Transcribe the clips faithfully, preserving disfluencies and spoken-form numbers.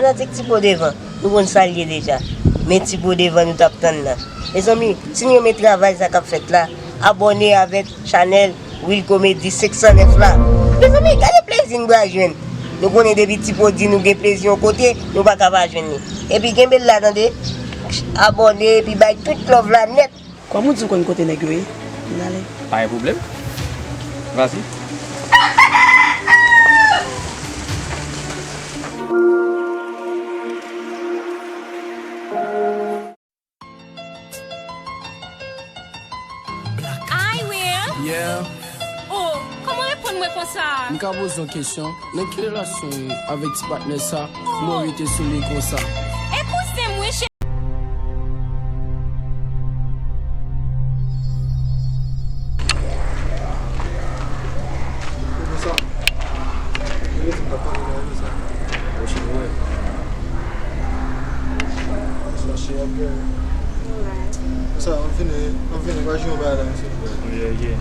Sa se ti po devan, nou konn sa l ye deja. Men ti po devan nou t ap tann nan. Mezanmi, si nou renmen travay sa k ap fèt la, abòne avèk chanèl Will Comedy senk san nèf la. Mezanmi, gade plezi n pral jwenn. Nou konnen depi ti po di nou gen plezi yon kote, nou pa ka pa jwenn li. Epi kenbe l la tande, abòne epi bay tout love la nèt. Kòm ou di w konn kote nèg yo ye, ann ale. Pa gen pwoblèm. Vas-y. Black. Ay, Will. Yeah. Oh, kòman w reponn mwen konsa? M ka poze yon kesyon? Nan ki relasyon w ye avèk ti patnè sa? Kòman w rete sou li konsa? E kouzen m wi, cheri. Sa, ann fini, ann fini, pa jwe yon bagay la, mesye. Yeah, yeah.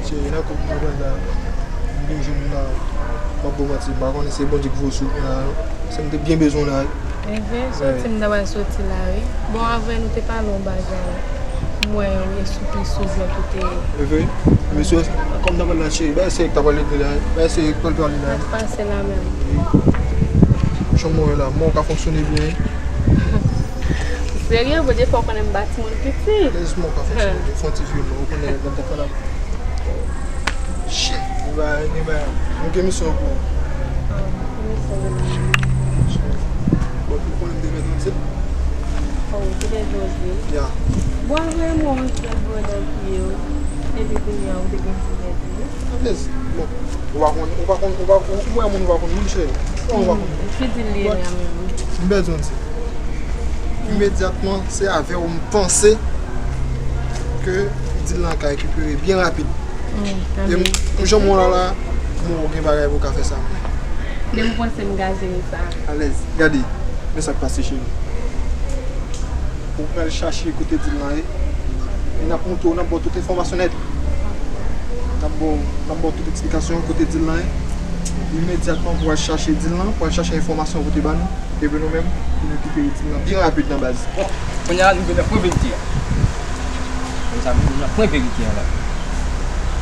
Cheri, nan koup mwen la, m byen jwenn la. M ap ba w manti, m pa konnen se Bondye ki voye w sou mwen la, non. Se m te byen bezwen w la, wi. Evre, soti m ta pral soti la, wi. Bon, avre, nou te pale yon bagay. M wè yon espri sou jwèt ou te. Evre, mesye, kòm ta pale la, cheri, bay seri k ta pale de la, bay seri k pral pale la. Sa k pase la menm? Jan mwen la, mwen ka fonksyone byen. Serye, Bondye fè w konnen m pa timoun piti. Alèz mwen ka fonksyone byen, fè yon ti fim, ou konnen lè m ta pale la. Shit, li ba, li ba, nou gen misyon pou ou. Ah, gen misyon pou nou. Bon, pou konnen m te mèt antre. Oh, ou te mèt antre. Ya. Bon, avre mwen, ou te vòlè piye w. Epi kounye a, ou te gen ti mèt. Alèz. Bon, ou pa konn, ou pa konn, ou pa, ou, ou wè moun ou pa konn moun, cheri. Ou pa konn moun. Ki di l ye la menm? M pèdi yon ti. Imedyatman, se avè w m panse ke dil lan ka rekipere byen rapid. E m, jan m wè w la la, m wè w gen bagay pou w ka fè sa. Men m panse m ka jere sa. Alèz, gade, men sa k pase, cheri. Ou pral chache kote dil lan ye. E n ap montre w, n ap ba w tout enfòmasyon nèt. N ap ba w, n ap ba w tout eksplikasyon kote dil lan ye. Imedyatman pou w al chache dil lan, pou w al chache enfòmasyon pou te ba nou. Epi nou menm, pou nou rekipere dil lan byen rapid nan baz. Bon, kounye a, nou vin nan pwen verite a. Konn sa, nou vin nan pwen verite a la.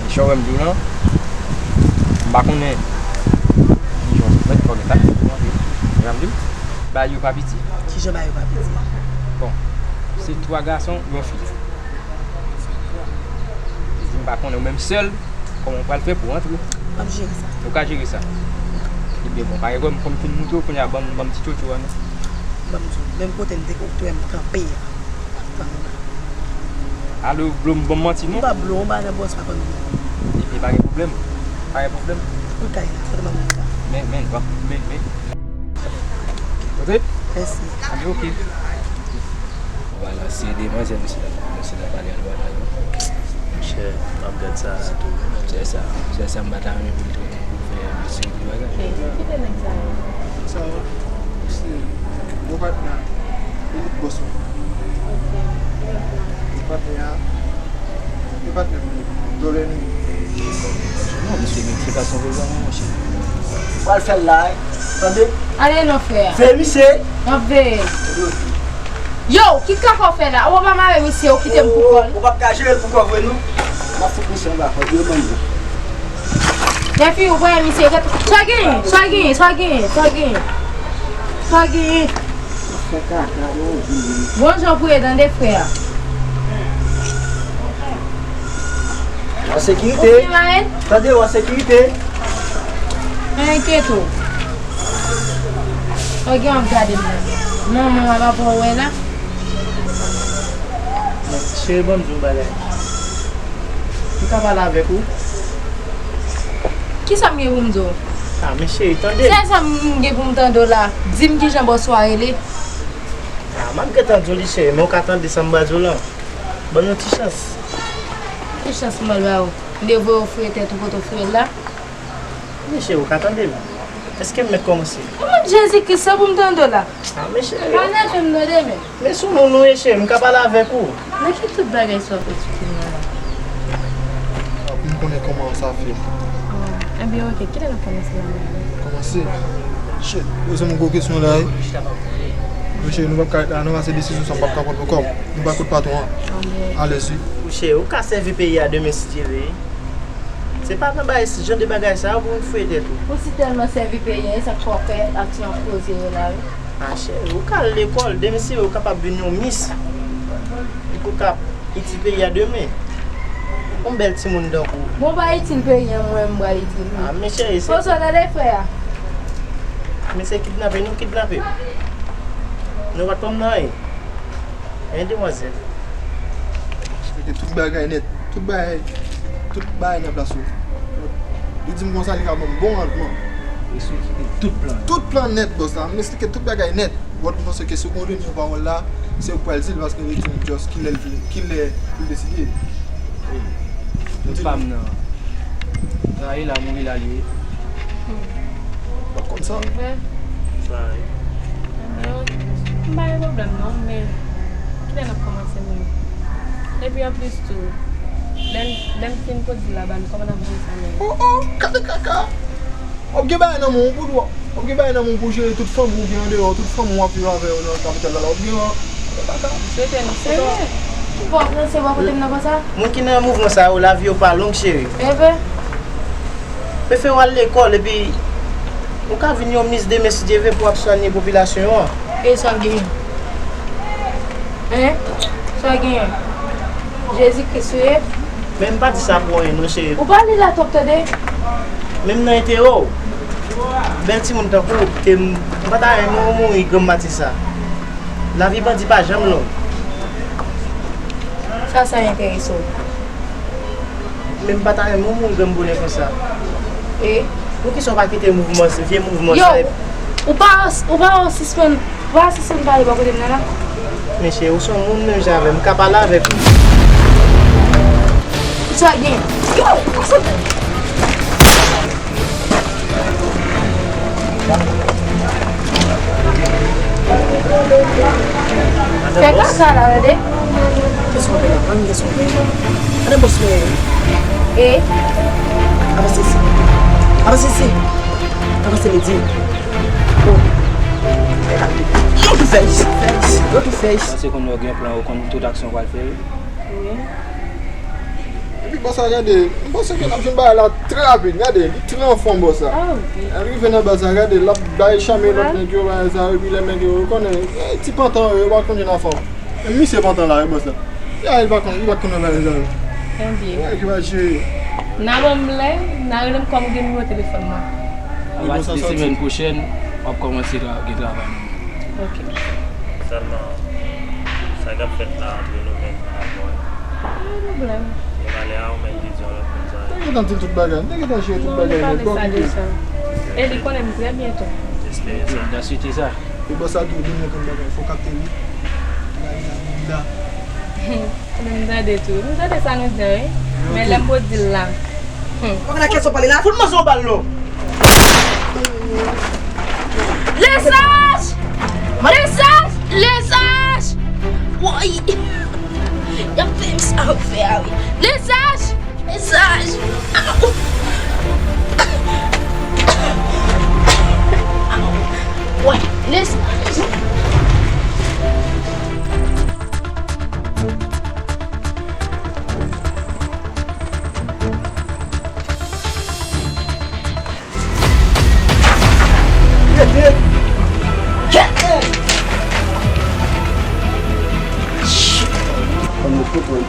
E jan w wè m di w lan, m pa konnen ki jan w mèt fò gen sa, men jan m di w, bagay yo pa piti. Ki jan bagay yo pa piti? Bon, se twa gason, yon fi. M pa konnen ou menm sèl, kòman w pral fè pou w antre? M ap jere sa. Ou ka jere sa? Ebyen bon, pa gen pwoblèm, kòm m fin moute w, kounye a ban m, ban m ti tchotcho a non. Ban m di w, menm kote m te, ou t wè m kanpe a, m ap tann ou la. Alo, blo m, ban m manti non. M pa blo w, m pa nan bòs pa konn blo. Ebyen pa gen pwoblèm. Pa gen pwoblèm. Ou kay la, sèlman m la. Men, men, men, men. Oke? Mèsi. Ebyen oke. Vwala, se demwazèl misye t ap, misye t ap pale a lwa la yo. Monchè, m ap gad sa tou. Se sa, se sa m pa ta renmen pou l tou, pou l fè misye de bagay. Kite nèg sa yo. Sa yo, se bon patnè, elit bòs mwen. Bon patnè a, e patnè mwen. Dole nou. Non, misye gen ti gason vre zanmi, monchè. Pral fè l la, wi. Tande? Ale non, frè. Veye misye. M ap veye. Yo, ki kaka w fè la? Ou pa mare misye, ou kite m pou kò l. Ou p ap ka jere l pou kò w vre non. M ap fout misye anba kòd yo, bann yo. Depi ou voye misye, sa genyen, sa genyen, sa genyen, sa genyen. Sa genyen. Fè kaka, non, vini. Bon jan pou ye tande, frè. An sekirite. Tande, w an sekirite. Pa enkyete w. Ou gen w ap gade m la. Manman w a papa w wè la. Cheri, ban m di w bagay. M ka pale avèk ou? Kisa m gen pou m di w? Ah, men cheri, tande m. Se sa m gen pou m tande w la. Di m kijan bòs ou a rele. Ah, m ap gentan di w li, cheri, men ou ka tande sa m pral di w lan. Ban m yon ti chans. Ki chans m pral ba w? M te voye w foure tèt ou kote w foure l la. Men cheri, ou ka tande m? Èske m mèt kòmanse? Nan non Jezi Kris, se pou m tande w la. Ah, men cheri. Pa nève m non demen. Men sou moun ou ye, cheri, m ka pale avèk ou. Nan ki tout bagay sa w ap eksplike m nan la? Pou m konnen kòman sa fèt. Oh, ebyen, oke, kilè n ap kòmanse la menm? Kòmanse? Shit, poze m gwo kesyon la, wi. Mesye, nou p ap ka ret la, non, pase desizyon sa m p ap ka pran pou kò m. Nou pa kot patwon an. Alèz, wi. Mouche, ou ka sèvi peyi a demen si Dye vle. Se pa nan bagay, jan de bagay sa yo pou moun fouye tèt ou. Ou si tèlman sèvi peyi a, e sa k fè w fè aksyon koze yo la, wi. Ah, cheri, ou ka al lekòl, demen si ou kapab vin yon mis. Epi ou ka itil peyi a demen. Yon bèl timoun tankou ou. Bon, pa itil peyi a, mwen, m pral itil li. Ah, men cheri, se... Pozo, tande frè a. Men se kidnape nou kidnape. Nou pa t konn nan anyen. Hein, demwazèl? Se ke tout bagay nèt. Tout bagay, tout bagay nan plas yo. Li di m konsa, li ka ban m bon randman. Restriktire tout plan. Tout plan nèt, bòs la. M eksplike tout bagay nèt. Wòt, m panse ke si w konnen yon pawòl la, se ou k pral di l, paske li di m just kilè l vle, kilè pou l deside. Wi. Tout pa m nan. Sa ye la, mouri la, li ye. Ou pa konn sa? Vre? Sa ye. Ebyen, m pa gen pwoblèm non, men kilè n ap kòmanse menm? Epi anplis tou, lè n, lè n fin pwodui la ba nou, kòman n ap voye sa menm? Oh, oh, gade kaka! W ap gen bagay nan men w pou w, w ap gen bagay nan men w pou w jere tout fanmi w gen andeyò, tout fanmi w ap viv avè yo nan kapital la, w ap gen bagay nan kaka. M swete nou sa. Ou pa ranse bò kote m nan konsa? Moun ki nan mouvman sa yo, lavi yo pa long, cheri. Enben. Prefere w al lekòl, epi ou ka vin yon mis demen si Dye vle pou w ap swanye popilasyon an. E sa w genyen? Hein? Sa w genyen? Jezi Kris ou ye? Men m pa di sa pou anyen non, cheri. Ou pa li la twòp tande. Menm nan enterè w, bèl timoun tankou w, ke m, m pa ta renmen w mouri granm maten sa. Lavi bandi pa janm long. Sa, sa enterese w? Men m pa ta renmen w mouri granm bonè konsa. E? Poukisa w pa kite mouvman, vye mouvman sa epi... Yo, ou pa, ou pa sispann, ou pa sispann pale bò kote m nan la? Men cheri, ou se yon moun menm jan avè m, m ka pale avèk ou. Sa gen. Yo, fè kaka la, tande. Kesyon pè la, pran kesyon pè la. Tande bòs mwen. E? Avanse isi. Avanse isi. Avanse, li di. Oh. Yo tou fè isi, fè isi. Yo tou fè isi. Panse konn yo gen plan, yo konn tout aksyon yo pral fè. Wi. Epi bòs la gade, m panse ke n ap jwenn bagay la trè rapid. Gade, li trè anfòm bòs la. Ah, wi. Lè l rive nan baz la, gade, l ap bay chame lòt nèg yo, bagay sa yo, epi lè nèg yo, ou konnen, eh, ti pantan yo, yo pa konn jwenn anfòm. Menm misye pantan la, wi, bòs la. Ya, li pa konn, li pa konn bagay sa yo. Ebyen. Wè, ki va jere. N a ban m lè, n a rele m kòm ou gen nimewo telefòn mwen. Apati de semèn pwochèn, w ap kòmanse tra-, gen travay nan men w. Ok. Sèlman, sa k ap fèt la antre nou menm avè w. Pa gen pwoblèm. E valè a ou menm ki di yon lòt moun sa. Te gentan di l tout bagay. Te gentan jere tout bagay nèt. Bon, kite. E li konnen m trè byen tou. Espere sa. N a swete sa. E bòs la tou, li menm konn bagay. Fò w kapte li. Bagay la, li la. M tande tou. M tande sa nou di an, wi. Men lè m pou di l la. Hmm. Ou konn nan kiyès w pale la? Fout mwen sou yon bal non. Lezaj! Lezaj! Lezaj! Woy! Y ap fè m sa yo fè a wi. Lezaj! Lezaj! Aw! Aw! Woy! Lezaj! Rete! Kèt! Ann nou fout wè.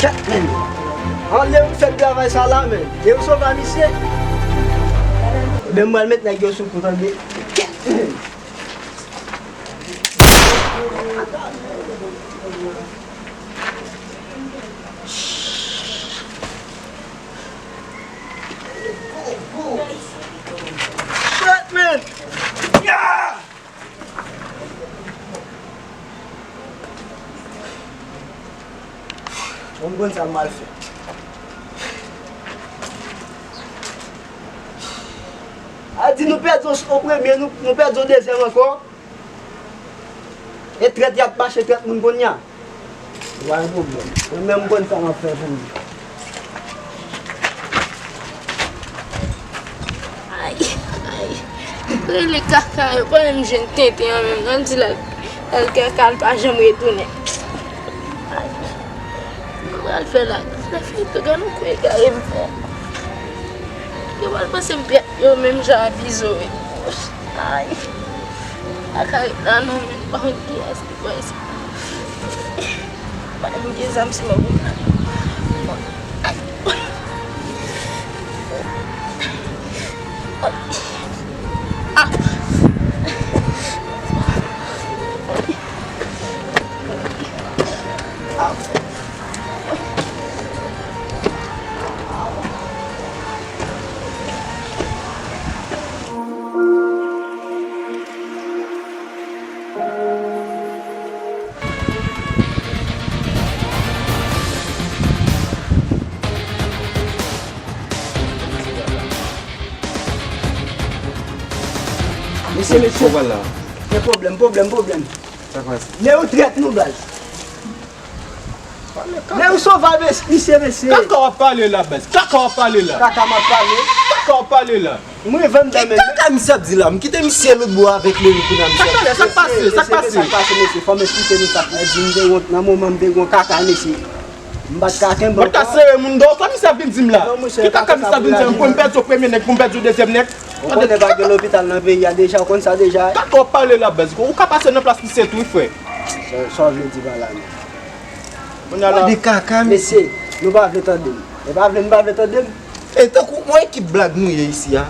Kèt, men! Anlè ou fè travay sa la, men! E ou sove misye? Men m pral met nèg yo sou kou, tande? Kèt, men! Shit, man! Yeah! Bon, Konn sa m al fè. A di nou pèdi yon premye, nou, nou pèdi yon dezyèm ankò. E trèt y ap mache trèt moun kounye a. Pa gen pwoblèm. Mwen menm m konn sa m ap fè pou m. Ay, ay. Rele kaka, yo pa menm jwenn tenten an menm. Nan di l al, al kaka, l pa janm retounen. Ay. Sa m pral fè la? Sa fè tou, gade yon kou egare m fè. Yo pral panse m pèt yo menm jan a Bizo wi. Ay. Kaka ret la non, men pa konn kiyès ki pral sa. Ba m gen zam si mwen pou. Mesye, mesye. Gen pwoblèm, pwoblèm, pwoblèm. Sa k pase? Nèg yo trèt nou, baz. Nèg yo sovay, mes-, misye, mesye. Kaka w ap pale la, baz. Kaka w ap pale la. Kaka m ap pale. Kaka w ap pale la. Mwen vann dèmen. Kaka misye ap di la. M kite misye lòt bò avèk Leni kounye a, misye ap di. Sa k pase? Sa k pase? Sa k pase, mesye? Fò m esplike nou sa k pase. Di m te wont nan moman m te gon kaka, mesye. M pa t ka kenbe ankò. Mwen ta sere moun dèyè sa misye ap vin di m la. Non, monchè, ki kaka misye ap vin di m pou m pèdi yon premye nèg, pou m pèdi yon dezyèm nèg? Ou konnen pa gen lopital nan peyi a deja, ou konn sa deja. Kaka w ap pale la, baz. Ou ka pase nan plas misye tou, wi, frè. Sa, sa w vle di pa la menm? Kounye a la. Gade kaka, mesye. Mesye, nou pa vle tande m. E pa vle, nou pa vle tande m. E tankou yon ekip blag nou ye isi a.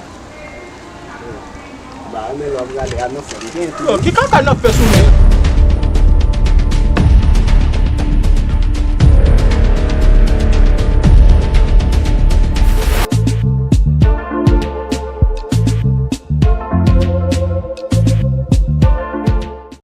Ba, men lè w ap gade a nan fè m gen tou. Yo, ki kaka n ap fè sou nou?